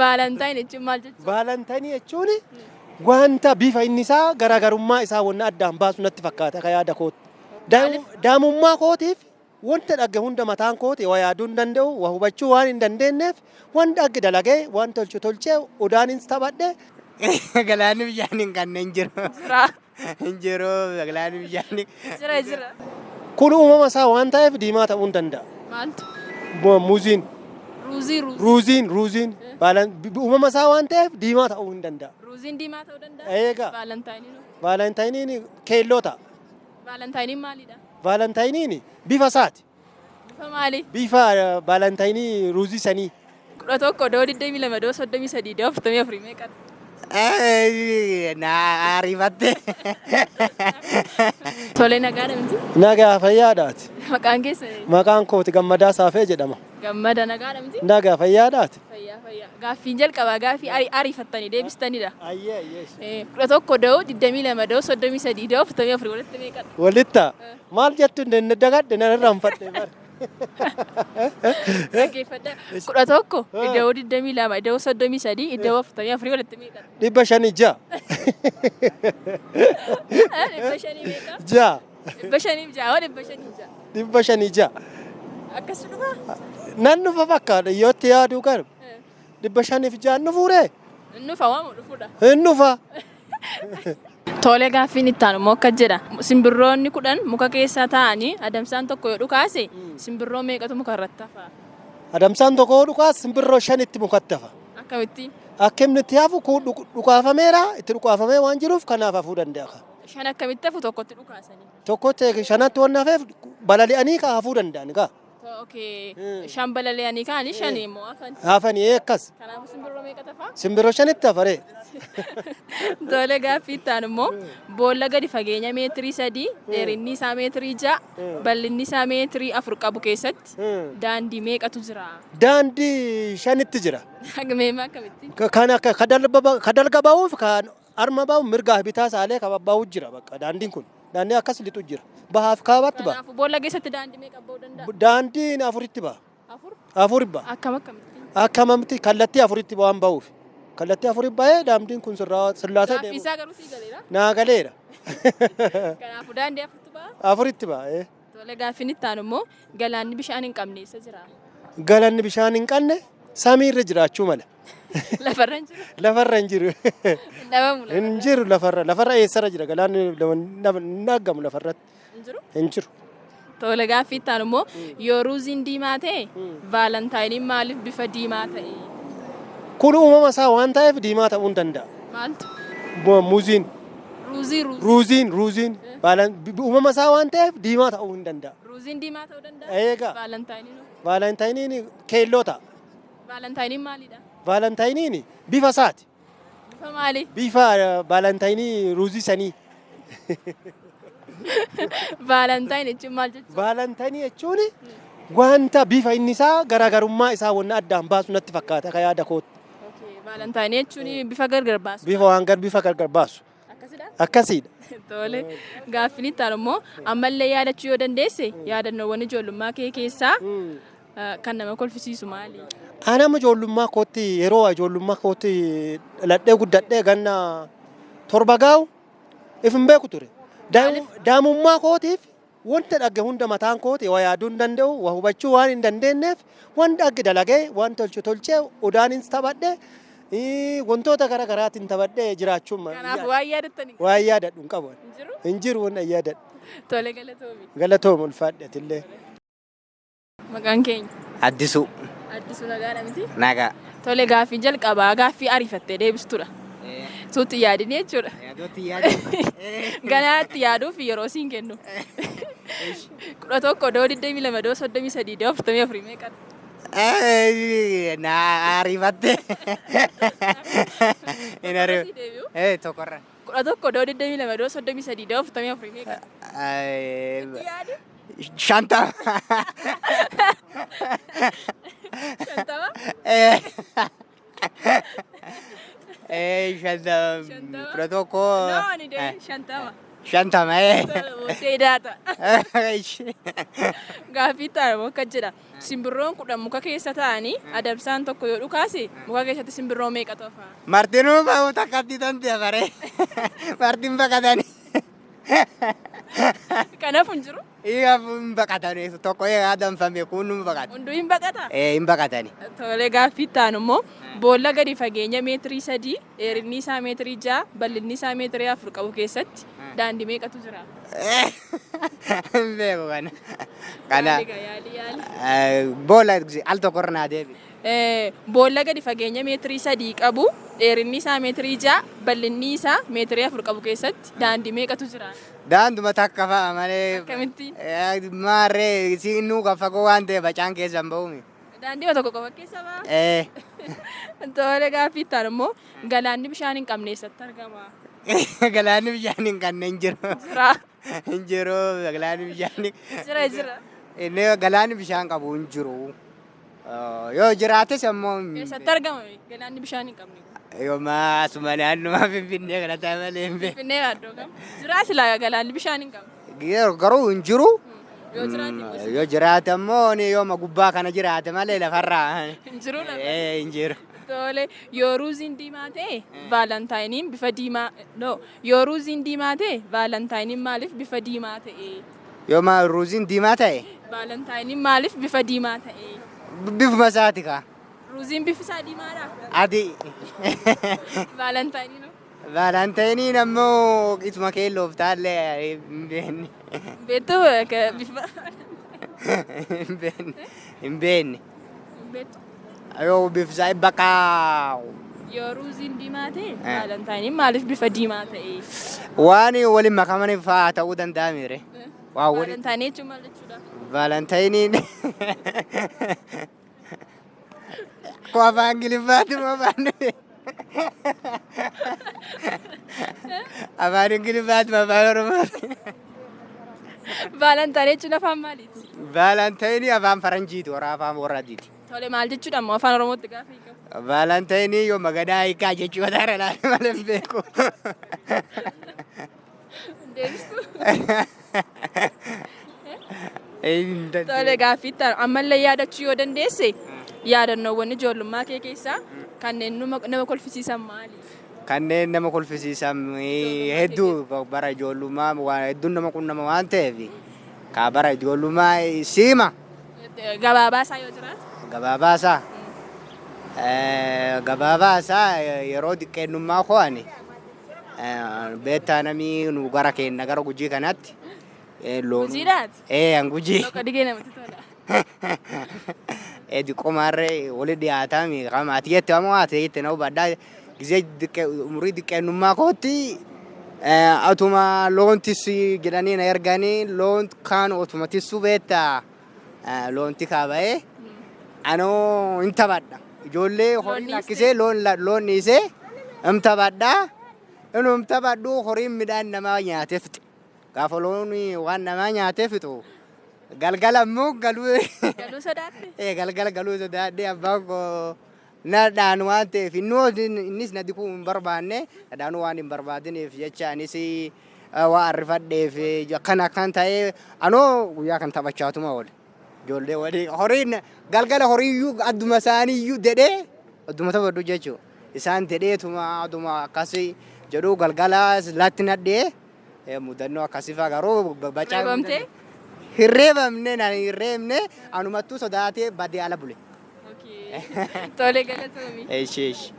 Valentine jechuun maal jechuudha? Valentine jechuun wanta bifa inni isaa garaagarummaa isaa wanna addaan baasu natti fakkaata akka yaada kootti. Daa'imummaa kootiif wanta dhagge hunda mataan kooti waa yaaduu hin danda'u, waa hubachuu waan hin dandeenyeef waan dhagge dalagee waan tolchu tolchee odaanis taphadhe. Galaanni bishaan hin qabne hin jiru. Jira. Hin jiru galaanni bishaan. Jira jira. Kun uumama isaa waan ta'eef diimaa ta'uu hin danda'a. Maaltu? Muuziin. Ruuzii ruuzii. Ruuziin ruuziin uumama isaa waan ta'eef diimaa ta'uu hin danda'a. Ruuziin diimaa ta'uu danda'a? Eegaa. Valentine Valentine keelloo ta'a. Valentine maalidha? Valentine bifa isaati. Bifa maali? Bifa valentine ruuzii sanii. 11 doo 22 doo 33 doo 44 meeqadha? Na ariifatte. Tole, nagaadha miti? Nagaa fayyaadhaati. Maqaan keessa? Maqaan kooti Gammadaa Saafee jedhama. Gammada, nagaadha miti? Nagaa fayyaadhaati. Fayyaa fayyaa. Gaaffiin jalqabaa gaaffii ariifattanii deebistanidha. Ayyee ayyee. 11 doo 22 doo 33 doo 44 walitti meeqadha? Walitta maal jettu hin dagadhe, nan irraanfadhe bara. Dhaggeeffadha. 11 ida'uu 22 ida'uu 33 ida'uu 44 walitti meeqadha? 506. 500 meeqa? Ja'a. 506 hoo 506? 506. Akkas dhufa? Nan dhufa fakkaata yootti yaaduu garu. 506 nufuuree? Inni dhufa waamu dhufuudha. Hin dhufa. Tole, gaaffiin itti aanu immoo akkas jedha. Simbirroonni 10 muka keessa taa'anii adamsaan tokko yoo dhukaase simbirroo meeqatu muka irratti hafa? Adamsaan tokko yoo dhukaas simbirroo shanitti mukatti hafa. Akkamitti? Akka inni itti hafu kun dhukaafameera, itti dhukaafamee waan jiruuf kanaaf hafuu danda'a. Shan akkamitti hafu tokkotti dhukaasanii? Tokkotti shanatti waan hafeef balali'anii ka hafuu danda'an gaa. Okay. Shan balali'anii ka'anii shan immoo hafan. Hafanii akkas. Kanaafuu simbirroo meeqatu hafa? Simbirroo shanitti hafaree. Tole, gaaffii itti aanu immoo boolla gadi fageenya meetirii 3, dheerinni isaa meetirii 6, bal'inni isaa meetirii 4 qabu keessatti daandii meeqatu jira? Daandii shanitti jira. Meemaa akkamitti? Kan akka ka dalga ba'uuf, kan arma ba'u, mirgaa fi bitaa saalee ka babba'u jira bakka daandiin kun. Daandii akkas lixu jira. Bahaaf kaabatti ba'a. Kanaafuu boolla keessatti daandii meeqa ba'uu danda'a? Daandiin afuritti ba'a. Afur? Afuri ba'a. Akkam akkamitti? Akkamamti kallattii afuritti waan ba'uuf. Kallattii afuri ba'ee daandiin kun sirraa sillaasee Gaaffii deemu. isaa garuu sii galeera. Naa galeera. Kanaafuu daandii afurtu ba'a. Afuritti ba'a. Tole, gaaffiin itti aanu immoo galaanni bishaan hin qabne eessa jira? Galanni bishaan hin qabne samiirra jiraachuu mala. Lafarra hin jiru. Lafarra hin jiru. Hin dhabamu lafarra. Hin jiru lafarra. Lafarra eessarra jira? Galaanni hin argamu lafarratti. Hin jiru? Hin jiru. Tole, gaaffii itti aanu immoo yoo ruuziin diimaa ta'e Valentine maaliif bifa diimaa ta'e? Kun uumama isaa waan ta'eef diimaa ta'uu hin danda'a. Maaltu? Muuziin. Ruuzii ruuzii. Ruuziin ruuziin uumama isaa waan ta'eef diimaa ta'uu hin danda'a. Ruuziin diimaa ta'uu danda'a? Eegaa. Valentine Valentine keelloo ta'a. Valentine maalidha? Valentine bifa isaati. Bifa maali? Bifa valentine ruuzii sanii. Valentine jechuun maal jechuudha? Valentine jechuun wanta bifa inni isaa garaagarummaa isaa wanna addaan baasu natti fakkaata akka yaada kootti. Valentine jechuun bifa gargar baasu. Bifa waan gar bifa gargar baasu. Akkasidha? Akkasiidha. Tole. Gaaffiin itti aanu immoo ammallee yaadachuu yoo dandeesse yaadannoowwan ijoollummaa kee keessaa kan nama kolfisiisu maali? Ani amma ijoollummaa kootti, yeroo ijoollummaa kootti dhaladhee guddadhee ganna 7 gaa'u if hin beeku ture. Daa'imummaa kootiif wanta dhagge hunda mataan kooti waa yaaduu hin danda'u, waa hubachuu waan hin dandeenyeef waan dhagge dalagee waan tolchu tolchee odaanis taphadhe, wantoota gara garaatiin taphadhee jiraachuun Kanaaf waan yaadattanii waan yaadadhu hin qabu. Hin jiru? Hin jiru waan yaadadhu. Tole, galatoomi. Galatooma, ulfaadhe atillee. Maqaan keenya? Addisuu. Addisuu, nagaadha miti? Nagaa. Tole, gaaffii jalqabaa gaaffii ariifattee deebistudha. Suutti yaadini jechuudha. Yaadootti yaadu. Ganaatti yaaduuf yeroo siin kennu. 11 doo 22 doo 33 doo 44 meeqadha? Na ariifatte. Hin ariif. Sii deebi'u. Tokkorra. 11 doo 22 doo 33 doo 44 meeqadha? Itti yaadi. 50. 50? 50. 50. 11. No, ani deebi 50. 50. Booddee daata. Gaaffii itti aanu akka jedha. Simbirroon 10 muka keessa taa'anii adamsaan tokko yoo dhukaase muka keessatti simbirroo meeqatu hafa? Martinuu ba'u takkatti tanti afare. Martin baqatanii. Kanaaf hin jiru. Iyaaf hin baqatanii tokko egaa danfame kun nu baqata. Hunduu hin baqata. Ee hin baqatanii. Tolee, gaaffii itti aanu immoo boolla gadi fageenya meetirii 3, dheerinni isaa meetirii 6, bal'inni isaa meetirii 4 qabu keessatti daandii meeqatu jira? Hin beeku kana. Kana Yaali gaa, yaali yaali. Boolla al tokkorra naa deebi. Boolla gadi fageenya meetirii 3 qabu, dheerinni isaa meetirii 6, bal'inni isaa meetirii 4 qabu keessatti daandii meeqatu jira? Daanduma takka fa'a malee. Akkamitti? Maarree siinuu kan fagoo waan ta'eef bacaan keessa hin ba'uumi. Daandii tokko qofa keessa ba'a. Ee. Tole, gaaffii itti aanu immoo galaanni bishaan hin qabne eessatti argama? Galaanni bishaan hin qabne hin jiru. Jira. Hin jiru galaanni bishaan. Jira jira. Inni galaanni bishaan qabu hin jiru. Yoo jiraates ammoo. Eessatti argama galaanni bishaan hin qabne? Yooma asuma naannuma Finfinnee kana ta'e malee hin beeku. Finfinnee yaaddoo kam? Jira silaa galaanni bishaan hin qabne. Garuu hin jiru. Yoo jiraate immoo Yoo jiraate ammoo ni yooma gubbaa kana jiraate malee lafarraa. Hin jiru lafa. Ee hin jiru. Tole, yoo ruuziin diimaa ta'e vaalantaayiniin bifa diimaa, no, yoo ruuziin diimaa ta'e vaalantaayiniin maaliif bifa diimaa ta'e? Yooma ruuziin diimaa ta'e Vaalantaayiniin maaliif bifa diimaa ta'e? Bifuma isaati kaa. Ruuziin bifi isaa diimaadha. Adii. Vaalantaayiniin hoo? Vaalantaayiniin ammoo isuma keelloof taallee hin beekne. Beektu bifa Hin beekne. Hin beekne. Hin beektu. Yoo bifisa bakka Yoo ruuziin diimaa ta'e vaalantaayiniin maaliif bifa diimaa ta'e? Waan waliin makamaniif fa'aa ta'uu danda'a miire. Waan waliin Vaalantaayinii jechuun maal jechuudha? Vaalantaayiniin ko afaan Ingiliffaati moo afaan Ingiliffaati moo afaan Oromooti? Vaalantaayinii jechuun afaan maaliiti? Vaalantaayinii afaan Faranjiiti, warra afaan warraatiiti. Tole, maal jechuudha ammoo afaan Oromootti gaafa hiikamu? Vaalantaayinii yoo maganaa hiikaa jechuu mataarra laale malee hin beeku. Deebistu? Hin dandeenye. Tole, gaaffii itti aanu ammallee yaadachuu yoo dandeesse, yaadannoowwan ijoollummaa kee keessaa kanneen nama kolfisiisan maali? Kanneen nama kolfisiisan hedduu, bara ijoollummaa waan hedduun nama qunnama waan ta'eef kaa bara ijoollummaa siima. Gabaabaa isaa yoo jiraate? Gabaabaa isaa. Gabaabaa isaa yeroo xiqqeennummaa koo ani beektaa namni nu gara keenya gara Gujii kanatti loon. Gujiidhaati? Ee, an Gujii. Tokko digee namatti tola. Ee, xiqqoomaarree wali dhiyaataa kama ati jette ammoo ati jette na hubadhaa gisee umurii xiqqeennummaa kootti atuma loon tissi jedhanii na erganii, loon kaan otuma tissuu beektaa loonti kaaba'ee anoo hin taphadha. Ijoollee horii Loon lakkisee loon dhiisee hin taphadha. Inum taphadhu horiin midhaan namaa nyaatee fixe. Gaafa loon waan namaa nyaatee fixu galgala immoo galuu Galuu sodaatte? Ee, galgala galuu sodaadhee, abbaan koo na dhaanu waan ta'eef innis na dikuu hin barbaanne, na dhaanuu waan hin barbaadiniif jecha anis waa arrifadheef akkana akkan ta'ee anoo guyyaa kan taphachaatuma oole. Ijoollee walii horiin galgala horiiyyuu adduma isaaniiyyuu dedhee adduma taphadhu jechuudha. Isaan dedheetuma adduma akkasii jedhuu galgala latti nadhee mudannoo akkasii fa'aa garuu bacaa. Reebamtee? Hin reebamne, na hin reebne, anumattuu sodaatee badee ala bule. Tole, galatoomi. Eeshi eeshi.